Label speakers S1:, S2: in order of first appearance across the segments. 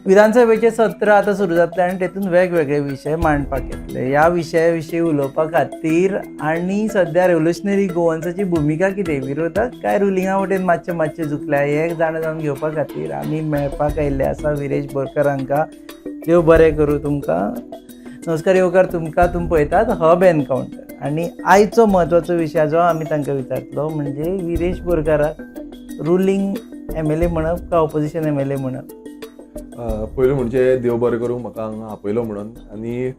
S1: विधानसभेचें सत्र आतां सुरू जातलें आनी तेतून वेगवेगळे विशय मांडपाक येतले. ह्या विशया विशीं उलोवपा खातीर आनी सद्या रेव्होल्युशनरी गोवन्साची भुमिका कितें, विरोधक काय रुलिंगा वटेन मातशें मातशें झुकल्या, हें जाणा जावन घेवपा खातीर आमी मेळपाक आयिल्ले आसा विरेश बोरकर हांकां. देव बरें करूं तुमकां. नमस्कार, येवकार तुमकां. तुमी पळयतात हब एनकावंटर आनी आयचो म्हत्वाचो विशय जो आमी तांकां विचारतलो म्हणजे विरेश बोरकाराक रुलींग एमएलए म्हणप काय ऑपोजिशन एमएलए म्हणप?
S2: पयलू म्हणजे देव बरें करूं म्हाका हांगा आपयलो म्हणून. आनी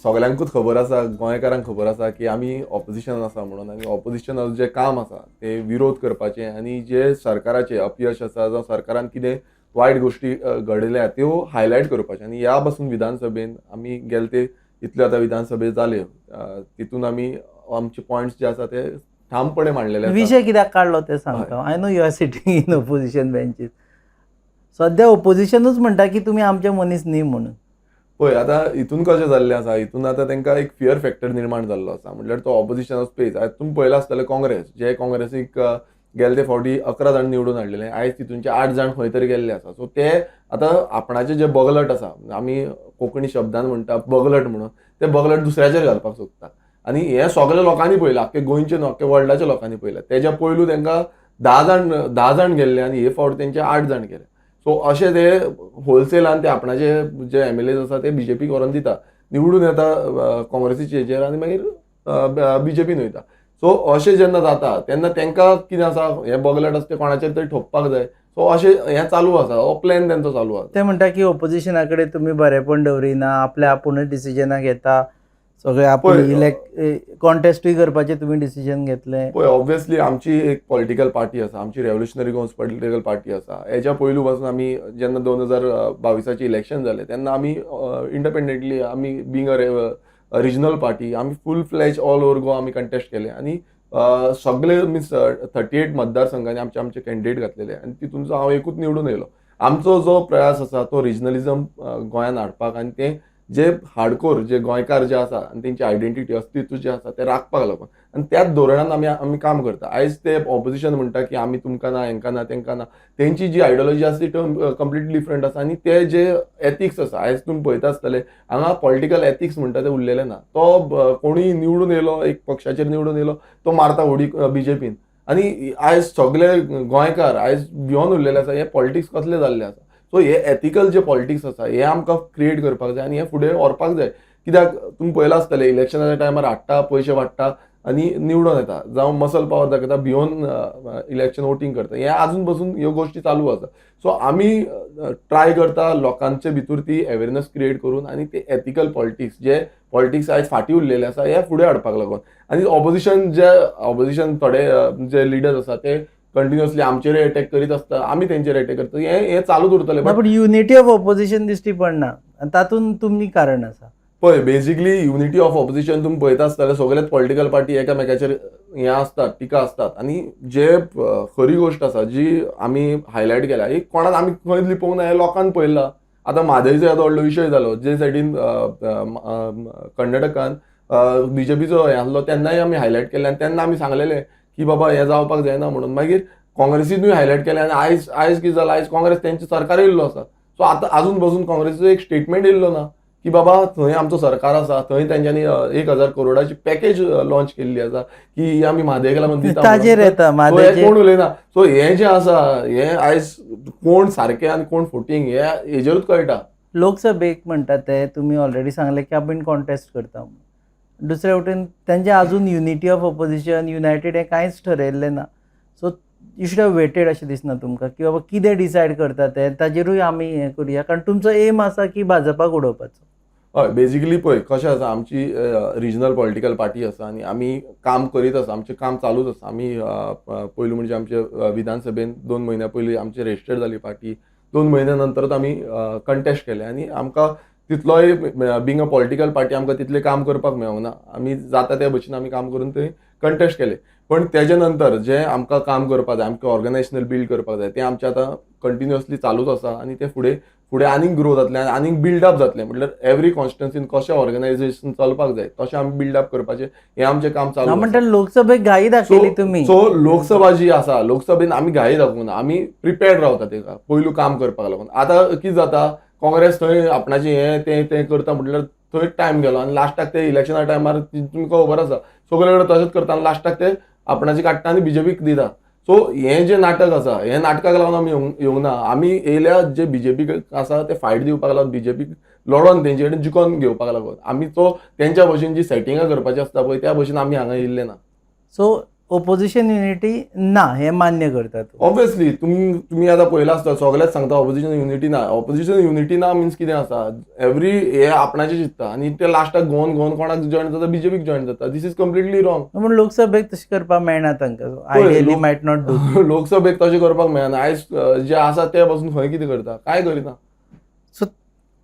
S2: सगल्यांकूच खबर आसा, गोंयकारांक खबर आसा की आमी ऑपोजिशनान आसा म्हणून. आनी ऑपोजिशनाचें जें काम आसा तें विरोध करपाचें आनी जे सरकाराचें अपयश आसा जावं सरकारान कितें वायट गोश्टी घडयल्या त्यो हायलायट करपाचें. आनी ह्या पासून विधानसभेन आमी गेले ते इतल्यो आतां विधानसभे जाल्यो, तितून आमी आमचे पॉयंट्स जे आसा ते ठामपणे मांडलेले आसा.
S1: विशय कित्याक काडलो तें सांगता. I know you are sitting in opposition benches. सद्या ओपोजिशनूच म्हणटा की तुमी आमचे मनीस न्ही म्हणून.
S2: पळय, आतां हितून कशें जाल्लें आसा, हितून आतां तांकां एक फियर फॅक्टर निर्माण जाल्लो आसा. म्हणल्यार तो ऑपोजिशन स्पेस. आयज तुमी पळयलां आसतलें, काँग्रेस जे काँग्रेसीक गेले ते फावटी 11 जाण निवडून हाडलेले, आयज तितूनचे 8 जाण खंय तरी गेल्ले आसा. सो ते आतां आपणाचे जे बगलट आसा, आमी कोंकणी शब्दान म्हणटा बगलट म्हणून, ते बगलट दुसऱ्याचेर घालपाक सोदता. आनी हें सगळें लोकांनी पळयलां, आख्खे गोंयचे न्हू, आख्खे वर्ल्डाच्या लोकांनी पळयलां. तेज्या पयलू तांकां 10 जाण 10 जाण गेल्ले आनी हे फावट तेंचे 8 जाण गेले. सो अशें ते होलसेलान ते आपणाचे जे एमएलएज आसा ते बीजेपीक व्हरोन दिता, निवडून येता काँग्रेसीचे हेजेर आनी मागीर बीजेपीन वयता. सो अशें जेन्ना जाता तेन्ना तांकां कितें आसा, हें बगलट आसा तें कोणाचेर तरी ठोकपाक जाय. सो अशें हें चालू आसा, हो प्लॅन तेंचो चालू आसा.
S1: ते म्हणटा की ओपोजिशना कडेन तुमी बरेपण दवरिना, आपल्या आपुणूच डिसिजनां घेता सगळे आपूण.
S2: पळय,
S1: इलेक्ट कॉन्टेस्टूय करपाचें तुमी डिसिजन घेतलें.
S2: पळय, ऑब्वियसली आमची एक पॉलिटिकल पार्टी आसा, आमची रेव्होल्युशनरी गोवन्स पॉलिटिकल पार्टी आसा. हेज्या पयलू पासून आमी जेन्ना 2022चें इलेक्शन जालें तेन्ना आमी इंडिपेंडंटली, आमी बींग अ रिजनल पार्टी, आमी full fledge all over Goa आमी कंटेस्ट केले आनी सगळे मिन्स 38 मतदारसंघांनी आमचे आमचे कॅन्डिडेट घातलेले आनी तितूंचो हांव एकूच निवडून येयलो. आमचो जो प्रयास आसा तो रिजनलिजम गोंयांत हाडपाक आनी तें जे हार्डकोर जे गोंयकार जे आसा आनी तेंची आयडेंटिटी, अस्तित्व जें आसा तें राखपाक लागून आनी त्याच धोरणान आमी आमी काम करता. आयज ते ऑपोजिशन म्हणटा की आमी तुमकां ना, हेंकां ना, तेंकां ना. तेंची जी आयडियोलॉजी आसा ती कंप्लिटली डिफरंट आसा आनी ते जे एथिक्स आसा, आयज तुमी पळयता आसतले हांगा पॉलिटिकल एथिक्स म्हणटा ते उरलेले ना. तो कोणूय निवडून येयलो, एक पक्षाचेर निवडून येयलो, तो मारता उडी बीजेपीन आनी आयज सगळे गोंयकार आयज भियोन उरलेले आसा, हे पॉलिटिक्स कसले जाल्ले आसा. सो हे एथिकल जे पॉलिटिक्स आसा हे आमकां क्रिएट करपाक जाय आनी हे फुडें व्हरपाक जाय. कित्याक तुमी पळयलां आसतलें, इलेक्शनाच्या टायमार हाडटा, पयशे वाडटा आनी निवडून येता, जावं मसल पावर दाखयता, भियोन इलेक्शन वोटींग करता. हें आजून पसून ह्यो गोश्टी चालू आसा. सो आमी ट्राय करता लोकांचे भितर ती अवेरनेस क्रिएट करून आनी ते एथिकल पॉलिटिक्स, जे पॉलिटिक्स आयज फाटीं उरलेले आसा, हे फुडें हाडपाक लागून. आनी ऑपोजिशन जे ऑपोजिशन थोडे जे लिडर्स आसा ते कंटिन्युअसली आमचेरूय अटॅक करीत आसता, आमी तेंचेर अटॅक करता, हें हें चालूच उरतलें.
S1: ना,
S2: बट
S1: पण युनिटी ऑफ ऑपोजिशन दिश्टी पडना आनी तातूंत तुमी कारण आसा.
S2: पळय, बेसिकली युनिटी ऑफ ऑपोजिशन तुमी पळयता आसतले, सगळेच पॉलिटिकल पार्टी एकामेकाचेर हें आसतात, टिका आसतात. आनी जे खरी गोश्ट आसा जी आमी हायलायट केल्या, ही कोणाक आमी खंय लिपोवंक ना, हें लोकान पळयलां. आतां म्हादयचो येदो व्हडलो विशय जालो, जे सायडीन कर्नाटकान बीजेपीचो हें आसलो, तेन्नाय आमी हायलायट केल्लें आनी तेन्ना आमी सांगलेलें की बाबा हें जावपाक जायना म्हणून. मागीर काँग्रेसीनूय हायलायट केलें आनी आयज आयज कितें जालां, आयज काँग्रेस तेंचें सरकार येयल्लो आसा. सो आतां आजून पसून काँग्रेसीचो एक स्टेटमेंट येयल्लो ना की बाबा थंय आमचो सरकार आसा, थंय तेंच्यांनी 1000 करोडाची पॅकेज लॉन्च केल्ली आसा की ही आमी म्हादयक लागून दिता म्हणून.
S1: ताजेर येता
S2: सो हें
S1: म्हादयचेर.
S2: कोण उलयना. सो हें जें आसा हें आयज कोण सारकें आनी कोण फोटींग हें हेजेरूच कळटा.
S1: लोकसभेक म्हणटा ते तुमी ऑलरेडी सांगलें की आपूण कॉन्टेस्ट करता म्हणून. दुसरे वटेन तेंचे अजून युनिटी ऑफ ऑपोजिशन, युनायटेड हें कांयच ठरयल्लें ना. So you should have waited अशें दिसना तुमकां की बाबा कितें डिसायड करता ते ताजेरूय आमी हें करुया, कारण तुमचो एम आसा की भाजपाक उडोवपाचो?
S2: हय, बेजिकली पळय कशें आसा, आमची रिजनल पॉलिटिकल पार्टी आसा आनी आमी काम करीत आसा, आमचें काम चालूच आसा. आमी पयलू म्हणजे आमचे विधानसभेन 2 म्हयन्या पयलीं आमची रजिस्टर्ड जाली पार्टी. 2 म्हयन्या नंतरच आमी कंटेस्ट केलें आनी आमकां तितलोय बींग अ पॉलिटिकल पार्टी आमकां तितलें काम करपाक मेळोंक ना. आमी जाता त्या भशेन आमी काम करून थंय कंटेस्ट केलें. पण तेजे नंतर जें आमकां काम करपाक जाय, आमकां ऑर्गनायजेशनल बिल्ड करपाक जाय, तें आमचें आतां कंटिन्युअसली चालूच आसा आनी तें फुडें फुडें आनीक ग्रो जातलें आनी आनीक बिल्डअप जातलें. म्हटल्यार एवरी कॉन्स्टिट्युन्सीन कशें ऑर्गनायझेशन चलपाक जाय तशें आमी बिल्डअप करपाचें हें आमचें काम चालू
S1: हांव
S2: आसा.
S1: म्हणटा लोकसभेक घाई दाखयली तुमी.
S2: सो लोकसभा जी आसा, लोकसभेन आमी घाई दाखोवंक ना, आमी प्रिपेर्ड रावता तेका पयलू काम करपाक लागून. आतां कितें जाता, काँग्रेस थंय आपणाचें हें तें तें करता म्हटल्यार थंय टायम गेलो आनी लास्टाक ते इलेक्शना टायमार तुमकां खबर आसा सगळे कडेन तशेंच करता आनी लास्टाक ते आपणाचे काडटा आनी बीजेपीक दिता. सो हें जें नाटक आसा, हें नाटकाक लागून आमी येवंक ना. आमी येयल्या जे बीजेपीक आसा ते फायट दिवपाक लागून, बीजेपीक लडोन तेंचे कडेन जिखोन घेवपाक लागून. आमी तो तेंच्या भशेन जी सेटिंगां करपाची आसता पळय त्या भशेन आमी हांगा येयल्ले ना.
S1: सो ओपोजिशन युनिटी ना हें मान्य करता तूं?
S2: ऑब्वियसली, तुमी आतां पळयलां आसता, सगळेच सांगता ऑपोजिशन युनिटी ना. ऑपोजिशन युनिटी ना मिन्स कितें आसा, एवरी हे आपणाचें चिंत्ता आनी ते लास्टाक गोवन गोवन कोणाक जॉयन जाता, बीजेपीक जॉयन जाता. This is completely wrong.
S1: पूण लोकसभेक तशें करपाक मेळना तांकां, आयडियली मायट not do.
S2: लोकसभेक तशें करपाक मेळना. आयज जे आसा ते पासून खंय कितें करता, कांय करिना.
S1: सो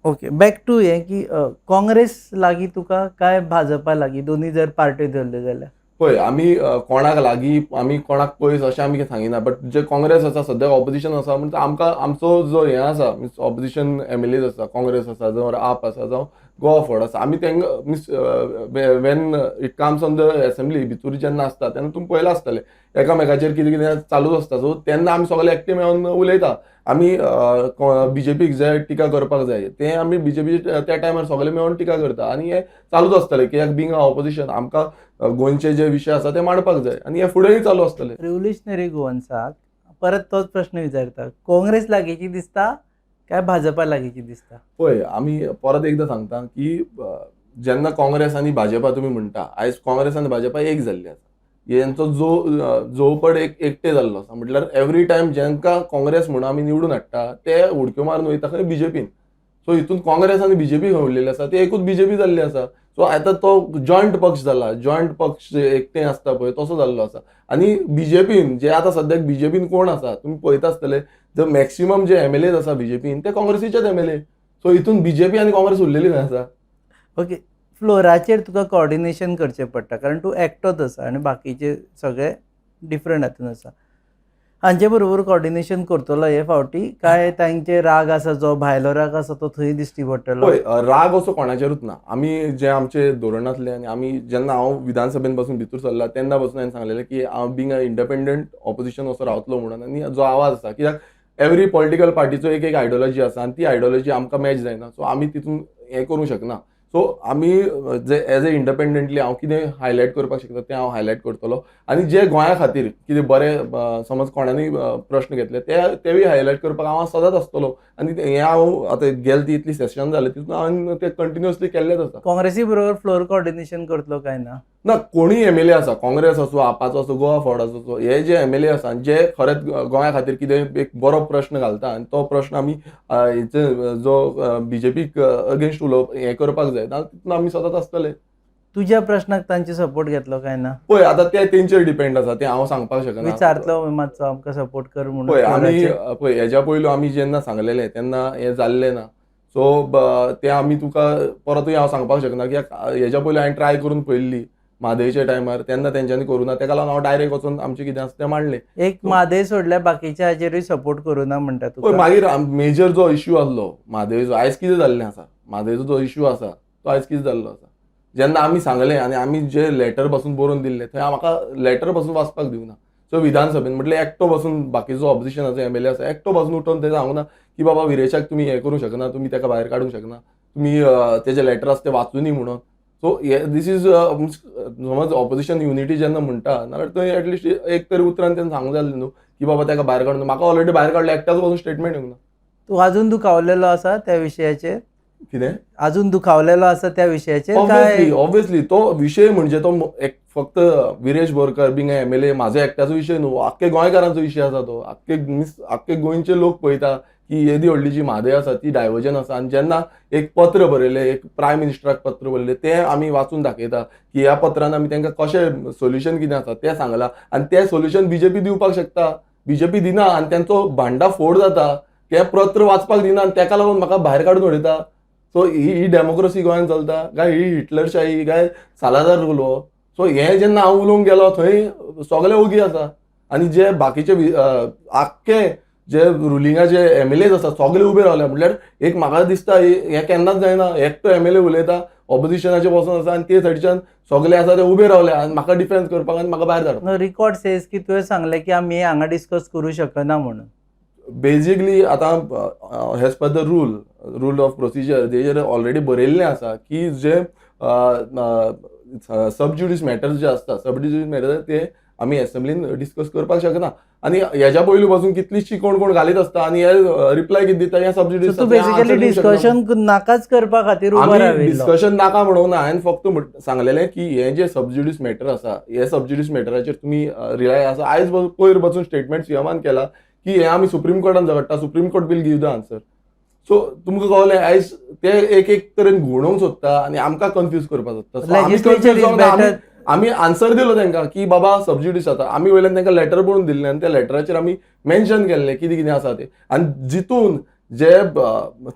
S1: ओके, बॅक टू हें की काँग्रेस लागीं तुका काय भाजपा लागीं, दोनूय जर पार्टी धरल्यो जाल्यार?
S2: पळय, आमी कोणाक लागीं आमी कोणाक पयस अशें आमी सांगिना, बट जे काँग्रेस आसा सद्याक ऑपोजिशन आसा म्हणटा, आमकां आमचो जो हें आसा मिन्स ऑपोजिशन एमएलएज आसा, काँग्रेस आसा जावं आप आसा जावं गोवा फॉरवर्ड आसा, आमी तांकां means when it comes on the assembly भितूर जेन्ना आसता तेन्ना तुमी पळयलां आसतलें एकामेकाचेर कितें कितें चालूच आसता. सो तेन्ना आमी सगळे एकटे मेळोन उलयता. आमी बीजेपीक जे टिका करपाक जाय ते आमी बीजेपी त्या टायमार सगळे मेळोन टिका करता आनी हें चालूच आसतलें, कित्याक बींग अ ऑपोजिशन आमकां गोंयचे जे विशय आसा ते मांडपाक जाय आनी हे फुडेंय चालू आसतले.
S1: रेव्होल्युशनरी गोवन्साक परत तोच प्रश्न विचारता, काँग्रेस लागींची दिसता काय भाजपा लागींची दिसता?
S2: पळय, आमी परत एकदां सांगता की जेन्ना काँग्रेस आनी भाजपा तुमी म्हणटा, आयज काँग्रेस आनी भाजपा एक जाल्ली आसा. हेंचो जो जोवपड एक एकटे जाल्लो आसा. म्हटल्यार एवरी टायम जेंका काँग्रेस म्हणून आमी निवडून हाडटा ते उडक्यो मारून वयता खंय बीजेपीन. सो हितून काँग्रेस आनी बीजेपी खंय उरलेली आसा, ती एकूच बीजेपी जाल्ली आसा. सो आतां तो जॉयंट पक्ष जाला, जॉयंट पक्ष एकटे आसता पळय तसो जाल्लो आसा. आनी बीजेपीन जे आतां सद्याक बीजेपीन कोण आसा तुमी पळयता आसतले, जे मॅक्सिमम जे एमएलएज आसा बीजेपीन ते काँग्रेसीचेच एमएलए. सो हितून बीजेपी आनी काँग्रेस उरलेली खंय आसा?
S1: ओके, फ्लोराचेर तुका कॉर्डिनेशन करचें पडटा कारण तूं एकटोच आसा आनी बाकीचे सगळे डिफरंट हातून आसा. हांचे बरोबर कॉर्डिनेशन करतलो हे फावटी काय तांचे राग आसा, जो भायलो राग आसा तो थंय दिश्टी पडटलो?
S2: पळय, राग असो कोणाचेरूच ना. आमी जे आमचे धोरण आसलें आनी आमी जेन्ना हांव विधानसभेन पासून भितर सरला तेन्ना पासून हांवें सांगलेलें की हांव बींग अ इंडिपेंडंट ऑपोजिशन असो रावतलो म्हणून. आनी जो आवाज आसा, कित्याक एवरी पॉलिटिकल पार्टीचो एक एक आयडियोलॉजी आसा आनी ती आयडियोलॉजी आमकां मॅच जायना, सो आमी तितून हें करूंक शकना. सो आमी जे एज ए इंडिपेंडंटली हांव कितें हायलायट करपाक शकता तें हांव हायलायट करतलो आनी जे गोंया खातीर कितें बरें समज कोणांनी प्रश्न घेतले ते तेवूय हायलायट करपाक हांव सदांच आसतलो. आनी हें हांव आतां गेले ती इतली सेशन जालें तितून हांवें तें कंटिन्युअसली केल्लेंच आसा.
S1: काँग्रेसी बरोबर फ्लोर कॉर्डिनेशन करतलो काय ना?
S2: ना, कोणूय एमएलए आसा, काँग्रेस आसूं, आपाचो आसूं, गोवा फॉरवर्ड आसूं, हे जे एमएलए आसा जे खरेंच गोंया खातीर कितें एक बरो प्रश्न घालता आनी तो प्रश्न आमी हेचे जो बीजेपीक अगेन्स्ट उलोवप हें करपाक जाय जाल्यार तितून आमी सदांच आसतले.
S1: तुज्या प्रश्नाक तांचे सपोर्ट घेतलो काय ना?
S2: पळय, आतां ते तेंचेर डिपेंड आसा, तें हांव सांगपाक शकना.
S1: विचारतलो मातसो आमकां सपोर्ट कर म्हणून?
S2: पळय, आमी पळय हेज्या पयलू आमी जेन्ना सांगलेलें तेन्ना हें जाल्लें ना. सो तें आमी तुका परतूय हांव सांगपाक शकना, कित्याक हेज्या पयलू हांवें ट्राय करून पळयल्ली म्हादयच्या टायमार, तेन्ना तेंच्यांनी करूं ना, तेका लागून हांव डायरेक्ट वचून आमचें कितें आसा तें मांडलें.
S1: एक म्हादय सोडल्यार बाकीच्या हाचेरूय सपोर्ट करूं ना म्हणटा
S2: पळय,
S1: तुका?
S2: मागीर मेजर जो इश्यू आसलो म्हादयचो, आयज कितें जाल्लें आसा, म्हादयचो जो इश्यू आसा तो आयज कितें जाल्लो आसा, जेन्ना आमी सांगलें आनी आमी जे लेटर पासून बरोवन दिल्लें थंय म्हाका लेटर पासून वाचपाक दिवना. सो विधानसभेन म्हटल्यार एकटो बसून बाकीचो ऑपोजिशनाचो एमएलए आसा एकटो बसून उठोवन थंय सांगूना की बाबा विरेशाक तुमी हें करूंक शकना, तुमी ताका भायर काडूंक शकना, तुमी तेजे लेटर आसा तें वाचुनी म्हणून. सो हे दीस is समज ऑपोजिशन युनिटी जेन्ना म्हणटा नाल्यार थंय एटलिस्ट एक तरी उतरान तेणें सांगूंक जाय आसलें न्हू की बाबा ताका भायर काडून. म्हाका ऑलरेडी भायर काडलो, एकट्याचो पासून स्टेटमेंट येवंक ना.
S1: तूं अजून दुखावलेलो आसा त्या विशयाचेर?
S2: कितें?
S1: अजून दुखावलेलो आसा त्या विशयाचेर?
S2: Obviously, obviously. तो विशय म्हणजे तो एक फक्त विरेश बोरकर बींग एमएलए म्हाजो एकट्याचो विशय न्हू, आख्खे गोंयकारांचो विशय आसा तो. आख्खे मिन्स आख्खे गोंयचे लोक पळयता की येदी व्हडली जी म्हादय आसा ती डायवर्जन आसा. आनी जेन्ना एक पत्र बरयलें, एक प्रायम मिनिस्टराक पत्र बरयलें, तें आमी वाचून दाखयता की ह्या पत्रान आमी तांकां कशें सोल्युशन कितें आसा तें सांगलां आनी तें सोल्युशन बीजेपी दिवपाक शकता, बीजेपी दिना आनी तेंचो भांडा फोड जाता, तें पत्र वाचपाक दिना आनी तेका लागून म्हाका भायर काडून उडयता. सो ही डेमोक्रेसी गोंयांत चलता काय ही हिटलरशाही काय सालादार रूल हो? सो हें जेन्ना हांव उलोवंक गेलो थंय सगळे ओगी आसा आनी जे बाकीचे आख्खे जे रुलिंगाचे एमएलएज आसा सगळे उबे रावले. म्हटल्यार एक म्हाका दिसता हें केन्नाच जायना. एकटो एमएलए उलयता, ऑपोजिशनाचे बसून आसा आनी ते सायडीच्यान सगळे आसा ते उबे रावले आनी म्हाका डिफेन्स करपाक आनी म्हाका भायर धाडप.
S1: नो, रिकॉर्ड सेज की तुवें सांगलें की आमी हांगा डिस्कस करूं शकना म्हणून.
S2: बेजिकली आतां as per the rule of procedure तेजेर ऑलरेडी बरयल्लें आसा की जे सब ज्युडीस मॅटर्स जे आसता, सब ज्युडीस मॅटर्स ते आमी एसेंब्लीन डिस्कस करपाक शकना. आनी हेज्या पयलू पासून कितलीशी कोण कोण घालीत आसता आनी हे रिप्लाय कितें दिता, हे सब
S1: सो
S2: ज्युडीस.
S1: तूं बेसिकली डिस्कशन नाकाच करपा खातीर उबो
S2: आमी
S1: राविल्लो.
S2: डिस्कशन नाका म्हणूंक ना. हांवें फक्त सांगलेलें की हे जे सब ज्युडीस मॅटर आसा, हे सब ज्युडीस मॅटराचेर तुमी रिलाय आसा. आयज पयर पासून स्टेटमेंट सीएमान केला की हे आमी supreme कोर्टान झगडटा, Supreme Court will give the answer. So तुमकां कळलें, आयज ते एक एक तरेन घुंवडोवंक सोदता आनी आमकां कन्फ्यूज करपाक सोदता. So आमी
S1: Legislature
S2: confuse
S1: is
S2: जावंक ना.
S1: better.
S2: आमी आन्सर दिलो तांकां की बाबा सब ज्युडीस आसा. आमी वयल्यान तांकां लेटर बरोवन दिल्लें आनी त्या लेटराचेर आमी मेन्शन केल्लें कितें कितें आसा तें. आनी जितून जे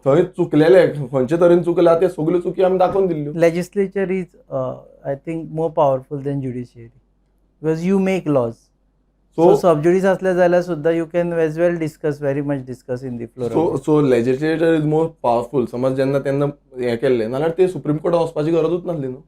S2: थंय चुकलेले, खंयचे तरेन चुकला, ते सगल्यो चुकी आमी दाखोवन दिल्ल्यो.
S1: Legislature is I think more powerful than judiciary because you make laws. So
S2: so
S1: sub judice असले जाल्यार सुद्दां you can as well discuss, very much discuss in the floor.
S2: So legislature is more powerful. समज जेन्ना तेन्ना हें केल्लें नाल्यार ते सुप्रीम कोर्टात वचपाची गरजूच नासली न्हू.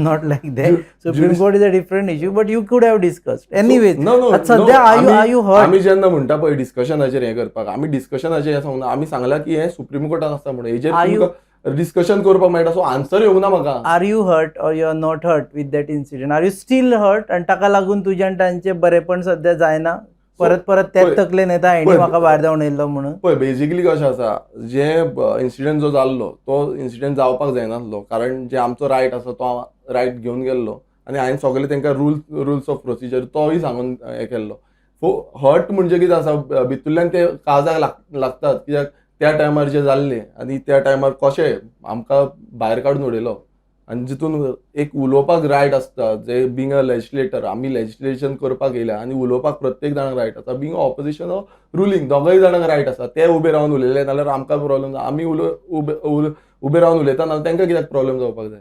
S1: Not like that. Supreme Court is a different issue, but you could have discussed anyways.
S2: No.
S1: आता सध्या are you hurt?
S2: आमी जेन्ना म्हणटा पळय डिस्कशनाचेर हें करपाक, आमी डिस्कशनाचेर हें सांगना. आमी सांगलां की हें सुप्रीम कोर्टान आसता म्हणून हेजेर तुमकां डिस्कशन करपाक मेळटा. सो आन्सर येवंक ना म्हाका.
S1: Are you hurt or you are not hurt with that incident? Are you still hurt? आणि ताका लागून तुजें आनी तांचें बरेपण सध्या जायना, परत परत तेच
S2: पळय,
S1: तकलेन येता हेणी
S2: पळय,
S1: म्हाका भायर धांवणयल्लो म्हणून?
S2: पळय, बेजिकली कशें आसा, जे इन्सिडंट जो जाल्लो तो इन्सिडंट जावपाक जायनासलो, कारण जे आमचो रायट आसा तो रायट घेवन गेल्लो आनी हांवें सगळे तांकां रुल्स ऑफ प्रोसिजर तोय सांगून हें केल्लो. सो हर्ट म्हणजे कितें आसा, भितूरल्यान ते काळजाक लागतात, कित्याक त्या टायमार जे जाल्लें आनी त्या टायमार कशें आमकां भायर काडून उडयलो आनी जितून एक उलोवपाक रायट आसता, जे बींग अ लेजिस्लेटर आमी लेजिस्लेशन करपाक येयल्या आनी उलोवपाक प्रत्येक जाणांक रायट आसा. बींग अ ऑपोजिशन रुलींग दोगांय जाणांक रायट आसा. ते उबे रावन उलयले जाल्यार आमकां प्रॉब्लम ना. आमी उबे रावन उलयता नाल्यार तांकां कित्याक प्रॉब्लम जावपाक जाय?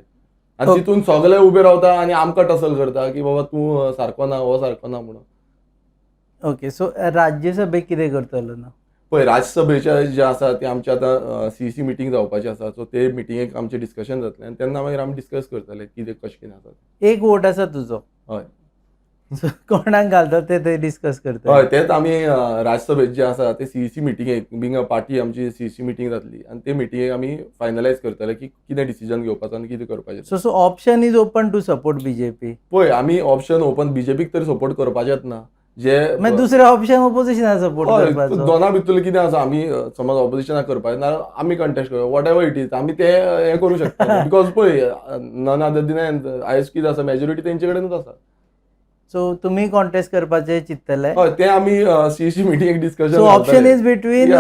S2: आनी तितून सगळे उबे रावता आनी आमकां टसल करता की बाबा तूं सारको ना, हो सारको ना म्हणून.
S1: ओके, सो राज्यसभेक कितें करतलो ना?
S2: पळय, राज्यसभेचे जे आसा ते आमचे आतां सीईसी मिटींग जावपाची आसा. सो ते मिटिंगेक आमचें डिस्कशन जातलें आनी तेन्ना मागीर आमी डिस्कस करतले कितें कशें कितें आसा.
S1: एक वोट आसा तुजो.
S2: हय.
S1: सो कोणाक घालता ते थंय डिस्कस करतले.
S2: हय, तेच आमी राज्यसभेत जे आसा ते सीईसी मिटिंगेक, बींग अ पार्टी आमची सीईसी मिटींग जातली आनी ते मिटिंगेक आमी फायनलायज करतले की कितें डिसिजन घेवपाचो आनी कितें करपाचें.
S1: So option is open to support BJP?
S2: पळय, आमी ऑप्शन ओपन बीजेपीक तरी सपोर्ट करपाचेच ना जे.
S1: मागीर दुसरें ऑप्शन ऑपोजिशना सपोर्ट करपाचो.
S2: दोना भितून कितें आसा, आमी समज ऑपोजिशनाक करपाचें ना, आमी कंटेस्ट करया, what ever it is, आमी ते हें करूं शकता. Because पळय, नन अदर देन आयज कितें आसा, मेजॉरिटी तेंचे कडेनूच आसा.
S1: सो तुमी कॉन्टेस्ट करपाचें चिंततले?
S2: हय, ते आमी सीईसी मिटिंगेक discussion.
S1: So option is between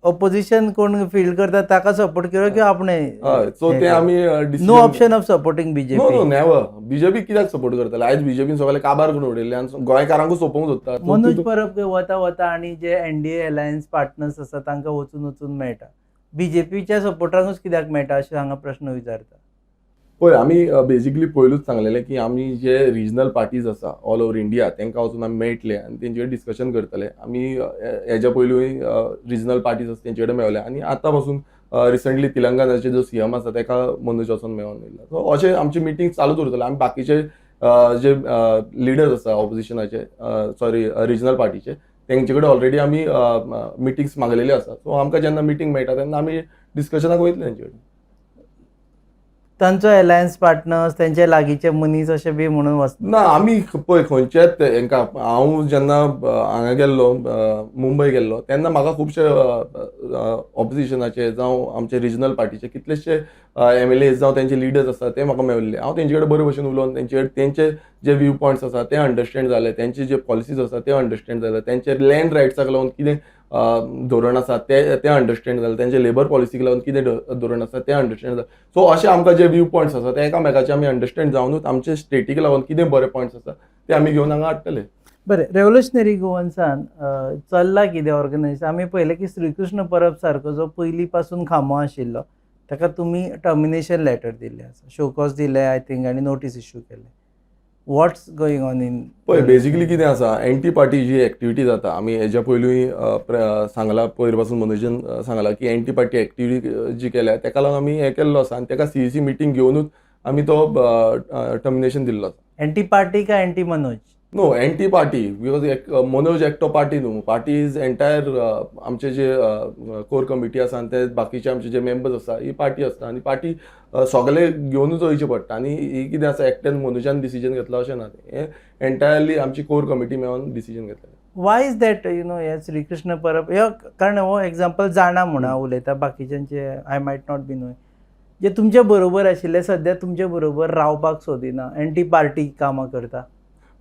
S1: opposition कोण फील करता ताका सपोर्ट केलो किंवा आपणे.
S2: हय, सो ते आमी.
S1: No option of supporting
S2: no.
S1: BJP?
S2: No, never. BJP कित्याक सपोर्ट करतले? आयज बीजेपीन सगळे काबार करून उडयल्ले आनी गोंयकारांकूच सोंपोवंक सोदता.
S1: मनोज परब वता वता आणि जे एनडीए अलायन्स पार्टनर्स आसा तांकां वचून वचून मेळटा, बीजेपीच्या सपोर्टरांकूच कित्याक मेळटा अशें हांगा प्रश्न विचारता.
S2: पळय, आमी बेजिकली पयलूच सांगलेलें की आमी जे रिजनल पार्टीज आसा ऑल ओवर इंडिया तांकां वचून आमी मेळटले आनी तेंचे कडेन डिस्कशन करतले. आमी हेज्या पयलूय रिजनल पार्टीज आसा तेंचे कडेन मेळले आनी आतां पासून रिसंटली तेलंगणाचे जो सीएम आसा ताका मनोज वचोन मेळोन येयला. सो अशें आमची मिटींग चालूच उरतले. आमी बाकीचे जे लिडर्स आसा ऑपोजिशनाचे, सॉरी, रिजनल पार्टीचे, तेंचे कडेन ऑलरेडी आमी मिटींग्स मागलेले आसा. सो आमकां जेन्ना मिटींग मेळटा तेन्ना आमी डिस्कशनाक वयतले तेंचे कडेन.
S1: तांचो अलायन्स पार्टनर्स, तेंचे लागींचे मनीस अशें बी म्हणून वच
S2: ना, आमी पळय खंयच्याच हेंका, हांव जेन्ना हांगा गेल्लो, मुंबय गेल्लो, तेन्ना म्हाका खुबशे ऑपोजिशनाचे जावं आमचे रिजनल पार्टीचे कितलेशे एमएलए जावं तेंचे लिडर्स आसा ते म्हाका मेळिल्ले. हांव तेंचे कडेन बरे भशेन उलोवन तेंचे कडेन तेंचे जे व्यू पॉयंट्स आसा ते अंडरस्टँड जाले, तेंचे जे पॉलिसीज आसा ते अंडरस्टँड जाले, तेंचे लँड रायट्साक लागून कितें धोरण आसा ते ते अंडरस्टँड जालें, तेंचे लेबर पॉलिसीक लागून कितें धोरण आसा ते अंडरस्टँड जालें. सो अशें आमकां जे व्यू पॉयंट्स आसा ते एकामेकाचे आमी अंडरस्टँड जावनूच आमचे स्टेटीक लागून कितें बरे पॉयंट्स आसा ते आमी घेवन हांगा हाडटले.
S1: बरें, रेव्होल्युशनरी गोवन्सान चल्लां कितें ऑर्गनायजेशन? आमी पळयलें की श्रीकृष्ण परब सारको जो पयलीं पासून खांबो आशिल्लो ताका तुमी टर्मिनेशन लेटर दिल्लें आसा, शोकॉज दिले I think आनी नोटीस इश्यू केले. What's going on in?
S2: पळय, बेजिकली कितें आसा, एंटी पार्टी जी एक्टिविटी जाता, आमी हेज्या पयलूय सांगला, पयर पासून मनोजन सांगला की एंटी पार्टी एक्टिविटी जी केल्या तेका लागून आमी हें केल्लो आसा आनी तेका सीईसी मिटींग घेवनूच आमी तो टर्मिनेशन दिल्लो आसा.
S1: एंटी पार्टी काय anti Manoj?
S2: No, anti party, because एक मनोज एकटो पार्टी न्हू, पार्टी is entire. आमचे जे कोर कमिटी आसा आनी ते बाकीचे आमचे जे मेंबर्स आसा, ही पार्टी आसता आनी पार्टी सगळे घेवनूच वयचें पडटा. आनी ही कितें आसा, एकट्यान मनोजान डिसिजन घेतला अशें ना, हें एंटायरली आमची कोर कमिटी मेळोन डिसिजन घेतलें.
S1: Why is that you know हे श्रीकृष्ण परब हे, कारण हो एग्जाम्पल जाणा म्हणून हांव उलयता, बाकीच्यांचे I might not be knowing, जे तुमच्या बरोबर आशिल्ले सद्या तुमच्या बरोबर रावपाक सोदिना, एंटी पार्टी कामां करता?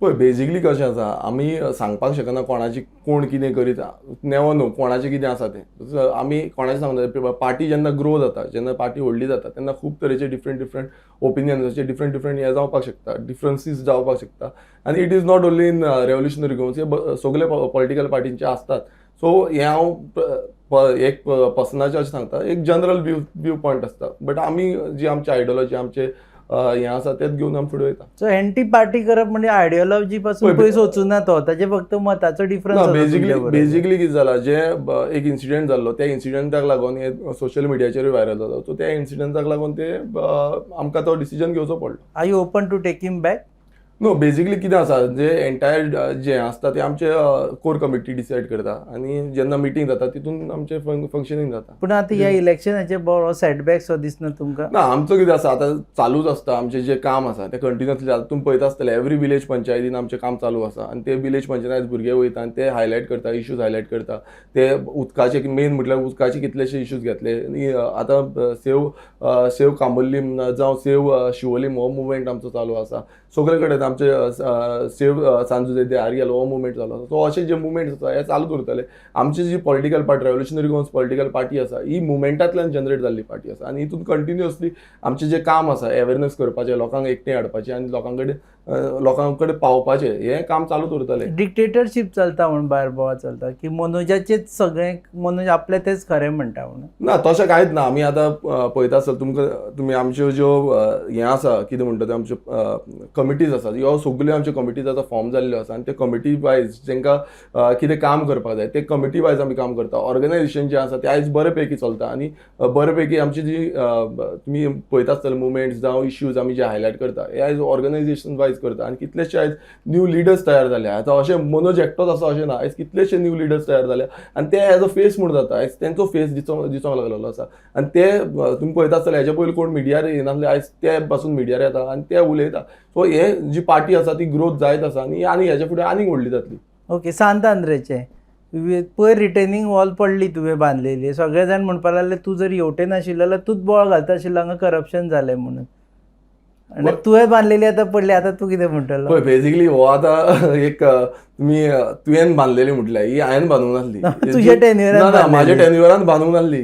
S2: पळय, बेजिकली कशें आसा, आमी सांगपाक शकना कोणाची, कोण कितें करीत, नेवर नो कोणाचें कितें आसा तें. आमी कोणाचें सांगता, पार्टी जेन्ना ग्रो जाता, जेन्ना पार्टी व्हडली जाता, तेन्ना खूब तरेचे डिफरंट डिफरंट ओपिनियन्साचे डिफरंट डिफरंट हे जावपाक शकता, डिफरन्सीस जावपाक शकता. आनी it is not only in Revolutionary Goans, हे सगळे पॉलिटिकल पार्टींचे आसतात. सो हें हांव एक पर्सनाचें अशें सांगता, एक जनरल व्यू पॉयंट आसता, बट आमी जी आमची आयडियोलॉजी, आमचे हें आसा, तेच घेवन आमी फुडें वयता.
S1: सो एंटी पार्टी करप म्हणजे आयडियोलॉजी पासून
S2: पळय,
S1: पयस वचूना तो, ताजे फक्त मताचो डिफरन्स.
S2: ना, बेजिकली बेजिकली कितें जाला, जे एक इन्सिडेंट जाल्लो, त्या इन्सिडेंटाक लागून हे सोशल मिडियाचेरूय व्हायरल जालो. सो त्या इन्सिडेंटाक लागून ते आमकां तो डिसिजन घेवचो पडलो.
S1: Are you open to take him back?
S2: No, basically कितें आसा, जे एंटायर जें आसता तें आमचे कोर कमिटी डिसायड करता आनी जेन्ना मिटींग जाता तितून आमचें फंक्शनींग जाता.
S1: पूण आतां ह्या इलेक्शनाचे बरो सेटबॅक सो दिसना तुमकां?
S2: ना, आमचो कितें आसा, आतां चालूच आसता. आमचें जें काम आसा तें कंटिन्युअसली जाता. तुमी पळयता आसतले, एवरी विलेज पंचायतीन आमचें काम चालू आसा आनी ते विलेज पंचायतीन भुरगे वयता आनी ते हायलायट करता, इश्यूज हायलायट करता. ते उदकाचे, मेन म्हटल्यार उदकाचे कितलेशे इश्यूज घेतले. आनी आतां सेव सेव कांबोलीम जावं सेव शिवोलीम हो मुवमेंट आमचो चालू आसा. सगळे कडेन आमचे सेव सांजुजे दे आरियल हो मुवमेंट चालू आसा. सो अशे जे मुवमेंट्स आसा हे चालू उरतले. आमची जी political party, revolutionary Goans political party आसा, ही मुवमेंटांतल्यान जनरेट जाल्ली पार्टी आसा आनी हितून कंटिन्युअसली आमचें जें काम आसा अवेरनस करपाचें, लोकांक एकठांय हाडपाचें आनी लोकां कडेन पावपाचें, हें काम चालूच उरतलें.
S1: डिक्टेटरशीप चलता म्हूण भायर बोवाळ चलता की मनोजाचेच सगळें, मनोज आपलें तेच खरें म्हणटा म्हणून.
S2: ना, तशें कांयच ना. आमी आतां पळयता आसतले तुमकां, तुमी आमच्यो ज्यो हें आसा, कितें म्हणटा ते, आमच्यो कमिटीज आसात, ह्यो सगल्यो आमच्यो कमिटीज आतां फॉर्म जाल्ल्यो आसा आनी ते कमिटी वायज तांकां कितें काम करपाक जाय ते कमिटी वायज आमी काम करता. ऑर्गनायझेशन जें आसा तें आयज बरे पैकी चलता आनी बरे पैकी आमची जी तुमी पळयता आसतले, मुवमेंट्स जावं इश्यूज आमी जे हायलायट करता, हे आयज ऑर्गनायझेशन वायज करता. आनी कितलेशे आयज न्यू लिडर्स तयार जाले. आतां अशें मनोज एकटोच आसा अशें ना, आयज कितलेशे न्यू लिडर्स तयार जाले आनी ते एज अ फेस म्हूण जाता. आयज तेंचो फेस दिसोंक लागलेलो आसा आनी ते तुमी पळयता आसतले, हेच्या पयलीं कोण मिडियार येनासले, आयज ते पासून मिडियार येता आनी ते उलयता. सो हे जी पार्टी आसा ती ग्रोथ जायत आसा आनी आनी हेच्या फुडें आनीक व्हडली जातली.
S1: ओके, सांत आंद्रेचें पयर रिटेनिंग वॉल पडली तुवें बांदलेली. सगळे जाण म्हणपाक लागले, तूं जर हेवटेन आशिल्लो जाल्यार तूंच बोवाळ घालता आशिल्लो हांगा करप्शन जालें म्हणून, आनी तुवें बांदलेली आतां पडली, आतां तूं कितें म्हणटलो?
S2: पळय, बेजिकली हो आतां एक तुमी तुवें बांदलेली म्हटल्यार, ही हांवें बांदूंक नासली.
S1: तुज्या टेन्युअरान
S2: ना ना, म्हाज्या
S1: बांदलेली.
S2: टेन्युअरान बांदूंक नासली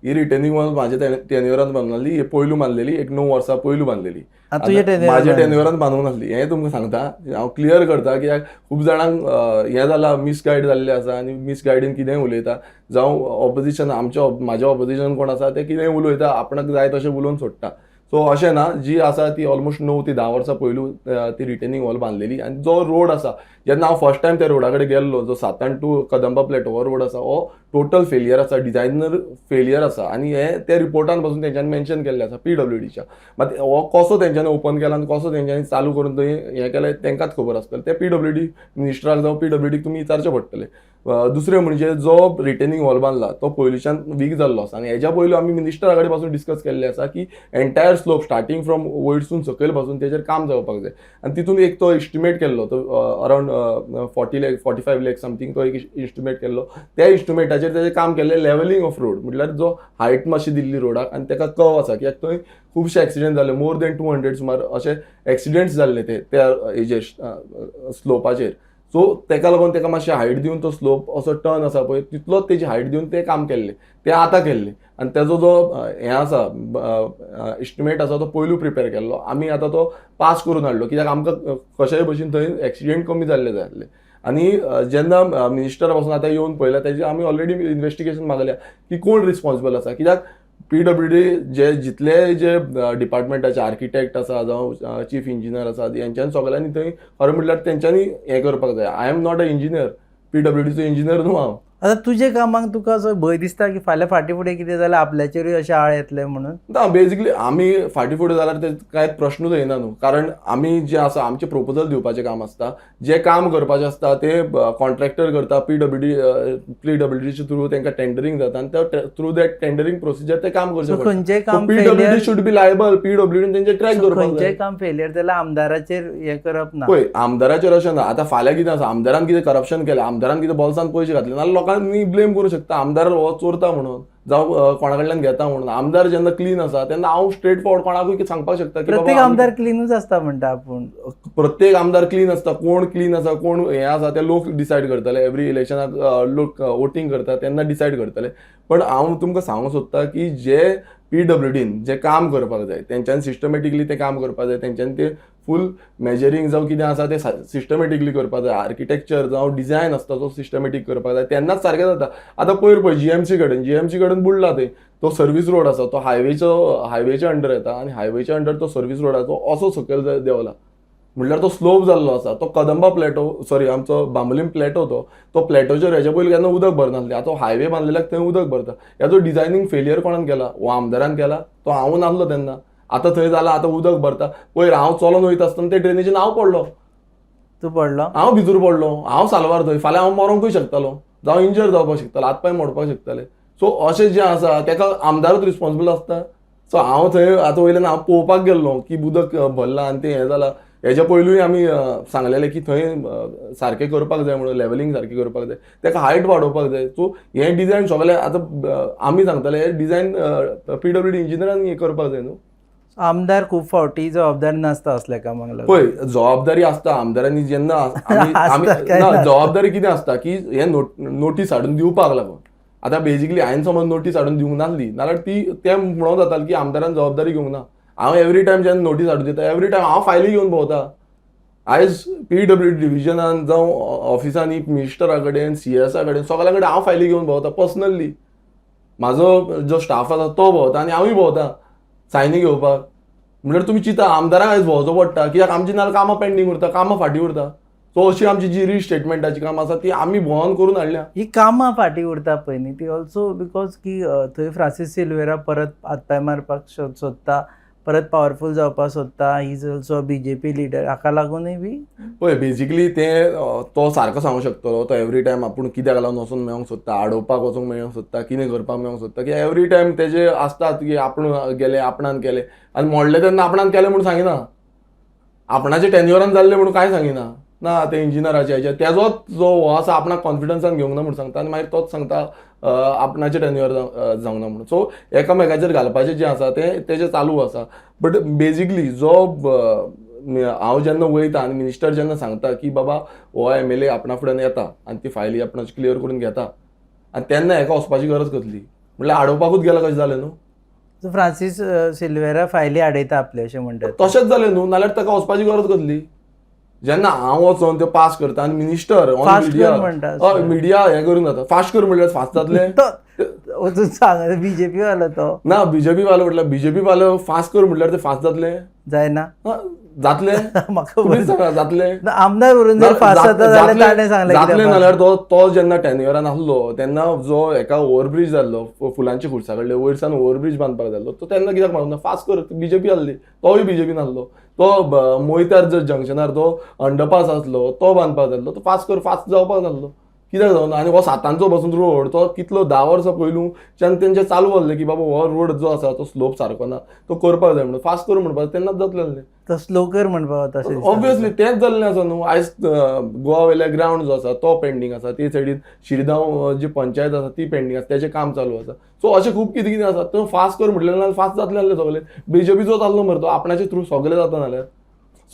S2: ही रिटेनिंग वॉल. म्हाज्या टेन्युअरान बांदूंक नासली ही, पयलू बांदलेली, एक 9 वर्सां पयलू बांदलेली.
S1: तुज्या टेन्युअरान
S2: म्हाज्या
S1: बांदलेली.
S2: टेन्युअरान बांदूंक नासली, हें तुमकां सांगता हांव, क्लियर करता, कित्याक खूब जाणांक हें जाला, मिसगायड जाल्लें आसा आनी मिसगायडीन कितेंय उलयता, जावं ऑपोजिशन आमच्या म्हाज्या ऑपोजिशन कोण आसा ते कितेंय उलयता, आपणाक जाय तशें उलोवन सोडटा. सो अशें ना, जी आसा ती ऑलमोस्ट 9 ते 10 वर्सां पयलू ती रिटेनिंग वॉल बांदलेली. आनी जो रोड आसा, जेन्ना हांव फर्स्ट टायम त्या रोडा कडेन गेल्लो, जो सातान टू कदंबा प्लेटो हो रोड आसा, हो टोटल फेलियर आसा, डिजायनर फेलियर आसा आनी हे त्या रिपोर्टान पासून तेंच्यांनी मेन्शन केल्लें आसा पीडब्ल्यूडीच्या. मात हो कसो तेंच्यांनी ओपन केला आनी कसो तेंच्यांनी चालू करून थंय हें केलें, तेंकांच खबर आसतलें. ते पीडब्ल्यूडी मिनिस्टराक जावं पीडब्ल्यूडीक तुमी विचारचें पडटलें. दुसरें म्हणजे जो रिटेनिंग वॉल बांदला तो पयलींच्यान वीक जाल्लो आसा आनी हेज्या पयलू आमी मिनिस्टरा कडेन पासून डिस्कस केल्लें आसा की एंटायर स्लोप स्टार्टींग फ्रॉम वयरसून सकयल पासून तेजेर काम जावपाक जाय. आनी तितून एक तो एस्टिमेट केल्लो, तो around 40 lakh, 45 lakh something तो एक इस्टिमेट केल्लो. त्या इस्टिमेटाचेर तेजें काम केल्लें. लेवलिंग ऑफ रोड म्हटल्यार जो हायट मातशी दिल्ली रोडाक आनी तेका कर्व आसा, कित्याक थंय खुबशे एक्सिडेंट जाले, मोर देन 200 सुमार अशे एक्सिडेंट्स जाल्ले ते त्या हेजेर, स्लोपाचेर. सो तेका लागून तेका मातशें हायट दिवन, तो स्लोप असो टर्न आसा पळय, तितलोच तेजी हायट दिवन तें काम केल्लें, तें आतां केल्लें. आनी तेजो जो हें आसा, इस्टिमेट आसा, तो पयलू प्रिपेर केल्लो आमी, आतां तो पास करून हाडलो, कित्याक आमकां कशेय भशेन थंय एक्सिडेंट कमी जाल्ले जाय आसले. आनी जेन्ना मिनिस्टरा पासून आतां येवन पळयला, तेजें आमी ऑलरेडी इन्वेस्टिगेशन मागल्या की कोण रिस्पॉन्सिबल आसा, कित्याक पीडब्ल्यूडी जे जितले जे डिपार्टमेंटाचे आर्किटेक्ट आसा जावं चीफ इंजिनियर आसा, हेंच्यांनी सगळ्यांनी थंय खरें म्हटल्यार तेंच्यांनी हें करपाक जाय. I am not a engineer, पीडब्ल्यूडीचो engineer न्हू हांव.
S1: आतां तुजे कामाक तुका असो भंय दिसता की फाल्यां फाटीं फुडें कितें जाल्यार आपल्याचेरूय अशें आळ येतलें म्हणून?
S2: ना, बेजिकली आमी फाटीं फुडें जाल्यार ते कांय प्रश्नूच येना न्हू, कारण आमी जे आसा आमचें प्रोपोजल दिवपाचें काम आसता, जें काम करपाचें आसता ते कॉन्ट्रॅक्टर करता. पीडब्ल्यूडीच्या थ्रू तांकां टेंडरींग जाता आनी ते थ्रू that tendering procedure ते काम करचें
S1: सो
S2: पडटा.
S1: खंयचें काम
S2: PWD
S1: failure
S2: should be liable, पीडब्ल्यूडीन तेंचे ट्रॅक दवरपाक
S1: खंयचें
S2: जाय.
S1: काम फेलियर जाल्यार आमदाराचेर हें करप ना.
S2: पळय, आमदाराचेर अशें ना. आतां फाल्यां कितें आसा, आमदारान कितें करप्शन केलें, आमदारान कितें बोल्सान पयशे घातले नाल्यार लोकांनी ब्लेम करूं शकता आमदार हो चोरता म्हणून जावं कोणा कडल्यान घेता म्हणून. आमदार जेन्ना क्लीन आसा तेन्ना हांव स्ट्रेट फॉरवर्ड कोणाकूय सांगपाक शकता की
S1: प्रत्येक
S2: बाबा
S1: आमदार क्लिनूच आसता म्हणटा आपूण.
S2: प्रत्येक आमदार क्लीन आसता. कोण क्लीन आसा, कोण हें आसा ते लोक डिसायड करतले. एवरी इलेक्शनाक लोक वोटींग करता तेन्ना डिसायड करतले. पण हांव तुमकां सांगूंक सोदता की जे पीडब्ल्यूडीन जे काम करपाक जाय तेंच्यांनी सिस्टमॅटिकली तें काम करपाक जाय. तेंच्यांनी ते फूल मेजरींग जावं कितें आसा तें सिस्टमॅटिकली करपाक जाय. आर्किटेक्चर जावं डिझायन आसता तो सिस्टमॅटीक करपाक जाय, तेन्नाच सारकें जाता. आतां पयर पळय जीएमसी कडेन, जीएमसी कडेन बुडला थंय तो सर्वीस रोड आसा, तो हायवेच्या अंडर येता आनी हायवेच्या अंडर तो सर्वीस रोडाचो असो सकयल देंवला म्हणल्यार तो स्लोप जाल्लो आसा. तो कदंबा प्लेटो, सॉरी, आमचो बांबोलीम प्लेटो, तो तो प्लेटोचेर हेच्या पयलीं केन्ना उदक भरनासलें. आतां हायवे बांदलेल्याक थंय उदक भरता. हेजो डिझायनींग फेलियर कोणान केला? हो आमदारान केला? तो हांव नासलो तेन्ना. आतां थंय जाला, आतां उदक भरता. पयर हांव चलोन वयता आसतना ते ड्रेनेजीन हांव पडलो.
S1: तूं पडलो?
S2: हांव भितर पडलो, हांव साल्वार थंय. फाल्यां हांव मरोंकूय शकतालो जावं इंजर जावपाक शकतालो, हात पांय मोडपाक शकताले. सो अशें जें आसा तेका आमदारूच रिस्पॉन्सिबल आसता. सो हांव थंय आतां वयल्यान हांव पळोवपाक गेल्लो की उदक भरलां आनी तें हें जालां. हेज्या पयलूय आमी सांगलेलें की थंय सारकें करपाक जाय म्हणून, लेवलिंग सारकें करपाक जाय, तेका हायट वाडोवपाक जाय. सो हें डिजायन सगळें आतां आमी सांगताले हें डिजायन पीडब्ल्यूडी इंजिनियरान हें करपाक जाय न्हू.
S1: आमदार खूब फावटी जबाबदार नासता असल्या कामाक लागून.
S2: पळय, जबाबदारी आसता आमदारांनी जेन्ना आमी आमी
S1: आसता काय
S2: ना
S1: नासता?
S2: जबाबदारी कितें आसता की हे नोटीस हाडून दिवपाक लागून. आतां बेजिकली हांवें समज नोटीस हाडून दिवंक नासली नाल्यार ती ते म्हणोन जाताले की आमदारान जबाबदारी घेवंक ना. हांव एवरी टायम जेन्ना नोटीस हाडून दिता, एवरी टायम हांव फायली घेवन भोंवता. आयज पीडब्ल्यूडी डिविजनान जावं ऑफिसांनी मिनिस्टरा कडेन, सीएसा कडेन, सगळ्या कडेन हांव फायली घेवन भोंवता पर्सनली. म्हाजो जो स्टाफ आसा तो भोंवता आनी हांवूय भोंवता सायनी घेवपाक. म्हणल्यार तुमी चिंता, आमदारांक आयज भोंवचो पडटा कित्याक आमची नाल्यार कामां पेंडींग उरता, कामां फाटीं उरता. सो अशी आमची जी रिस्टेटमेंटाची कामां आसा ती आमी भोंवन करून हाडल्या.
S1: ही कामां फाटीं उरता पळय न्ही, ती ऑल्सो because की थंय फ्रांसीस सिल्वेरा परत हातपांय मारपाक सोदता, परत पावरफूल जावपाक सोदता. He is also BJP leader, हाका लागूनय बी.
S2: पळय, बेजिकली ते तो सारको सांगूंक शकतलो. तो एवरी टायम आपूण कित्याक लागून वचून मेळोंक सोदता, आडोवपाक वचूंक मेळोंक सोदता, कितें करपाक मेळोंक सोदता, की एवरी टायम तेजे आसतात की आपूण गेले, आपणान केले आनी मोडले तेन्ना आपणान केलें म्हूण सांगिना, आपणाच्या टेन्युअरान जाल्लें म्हणून कांय सांगिना. ना ते इंजिनियराचे हेजे तेजोच जो हो आसा आपणाक कॉन्फिडन्सान घेवंक ना म्हूण सांगता आनी मागीर तोच सांगता आपणाचे टेन्युअर जावंक ना म्हणून. सो एकामेकाचेर घालपाचें जें आसा तें तेजें चालू आसा. बट बेजिकली जो हांव जेन्ना वयता आनी मिनिस्टर जेन्ना सांगता की बाबा हो एमएलए आपणा फुड्यान येता आनी ती फायली आपणाची क्लियर करून घेता आनी तेन्ना हेका वचपाची गरज कसली, म्हणल्यार आडोवपाकूच गेला कशें जालें न्हू.
S1: सो फ्रांसीस सिल्वेरा फायली आडयता आपले अशें म्हणटात.
S2: तशेंच जालें न्हू, नाल्यार ताका वचपाची गरज कसली? जेन्ना हांव वचोन त्यो पास करता आनी मिनिस्टर ऑन
S1: फास्ट
S2: मिडिया
S1: कर म्हणटा.
S2: हय, मिडिया हें करून जाता. फास्ट कर म्हणल्यार फास्ट जातलें?
S1: तो वचून सांग, बीजेपी वालो तो.
S2: ना, बीजेपी वालो म्हटल्यार, बीजेपी वालो फास्ट कर म्हटल्यार ते फास्ट जातलें?
S1: जायना.
S2: हा, जातलें?
S1: म्हाका
S2: तुमीच सांगा, जातलें?
S1: ना, आमदार उरून जर फास्ट जाता जाल्यार ताणें सांगलें
S2: जातलें
S1: कित्याक
S2: नाल्यार तो तो जेन्ना टेन्युअरान आसलो तेन्ना जो एका ओवरब्रीज जाल्लो फुलांची खुर्सा कडले वयर सावन ओवरब्रीज बांदपाक जाल्लो, तो तेन्ना कित्याक मारूंक ना फास्ट कर? बीजेपी आसली, तोय बीजेपीन आसलो. तो मोयतार जो जंक्शनार तो अंडरपास आसलो तो बांदपाक जाल्लो, तो फास्ट कर, फास्ट जावपाक जाल्लो, कित्याक जावना? आनी हो सातांचो बसून रोड तो कितलो 10 वर्सां पयलूच्यान तेंचे चालू आसलें की बाबा हो रोड जो आसा तो स्लोप सारको ना, तो करपाक जाय म्हणून, फास्ट कर म्हणपाक तेन्नाच जातलें आसलें.
S1: तो स्लो कर म्हणपाक वता अशें दिसता.
S2: ऑब्वियसली तेंच जाल्लें आसा न्हू. आयज गोवा वयल्या ग्रावंड जो आसा तो पेंडींग आसा, ते सायडीन शिरगांव जी पंचायत आसा ती पेंडींग आसा, तेजें काम चालू आसा. सो अशें खूब कितें कितें आसा. तो फास्ट कर म्हटलें नाल्यार फास्ट जातलें आसलें सगळें. बीजेपीचो जाल्लो मरे तो आपणाचे थ्रू सगळें जाता नाल्यार.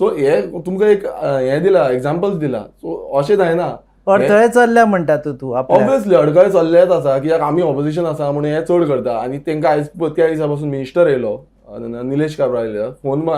S2: सो हे तुमकां एक हें दिला, एग्जाम्पल्स दिला. सो अशें जायना.
S1: अडथळे चल्ल्या म्हणटा तूं तूं आपल्या.
S2: ऑब्वियसली अडखळे चल्लेच आसा कित्याक आमी ऑपोजिशन आसा म्हणून हे चड करता. आनी तांकां आयज त्या दिसा पासून मिनिस्टर येयलो निलेश काब्राल येयलो, फोन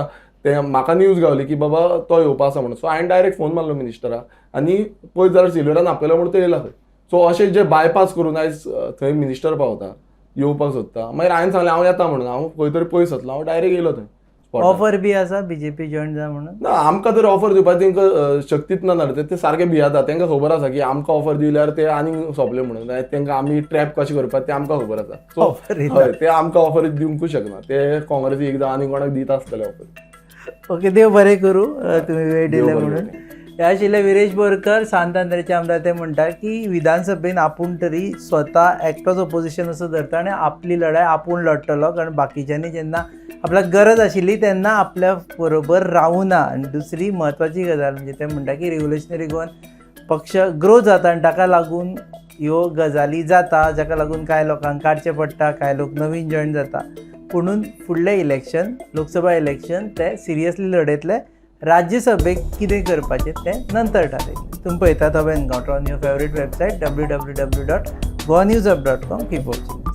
S2: ते म्हाका न्यूज गावली की बाबा तो येवपा आसा म्हणून. सो हांवें डायरेक्ट फोन मारलो मिनिस्टराक आनी पळयत जाल्यार सिल्वेरान आपयलो म्हणून तो येयला थंय. सो अशें जे बायपास करून आयज थंय मिनिस्टर पावता. येवपाक सोदता. मागीर हांवें सांगलें हांव येता म्हणून. हांव खंय तरी पयस वतलो, हांव डायरेक्ट येयलो थंय स्पॉटार.
S1: ऑफर बी आसा बीजेपी जॉईन जा म्हणून?
S2: ना, आमकां तर ऑफर दिवपाक तेंकां शक्तीच ना. ते ते सारके भियेता. तेंकां खबर आसा की आमकां ऑफर दिल्यार ते आनीक सोंपले म्हणून. आनी तेंकां आमी ट्रॅप कशें करपाक तें आमकां खबर आसा. सो
S1: ऑफर दिता.
S2: हय, ते आमकां ऑफर दिवंकूच शकना. ते काँग्रेसी एकदां आनी कोणाक दिता आसतले ऑफर.
S1: ओके, देव बरें करूं. तुमी वेळ
S2: देव
S1: दिले
S2: बरें
S1: म्हणून. हे आशिल्ले विरेश बोरकर, सांत आंद्रेचे आमदार. ते म्हणटा की विधानसभेन आपूण तरी स्वता एकटोच ओपोजिशन असो धरता आनी आपली लढाय आपूण लढटलो, कारण बाकीच्यांनी जेन्ना आपल्याक गरज आशिल्ली तेन्ना आपल्या बरोबर रावना. आनी दुसरी म्हत्वाची गजाल म्हणजे ते म्हणटा की रिव्होल्युशनरी गोवन पक्ष ग्रो जाता आनी ताका लागून ह्यो गजाली जाता, जाका लागून कांय लोकांक काडचें पडटा, कांय लोक नवीन जॉयन जाता. पुणून फुडलें इलेक्शन, लोकसभा इलेक्शन ते सिरियसली लढयतले. राज्यसभेक कितें करपाचें तें नंतर थारयतले. तुमी पळयतात हो encounter on your favourite website www.goanewshub.com. Keep watching.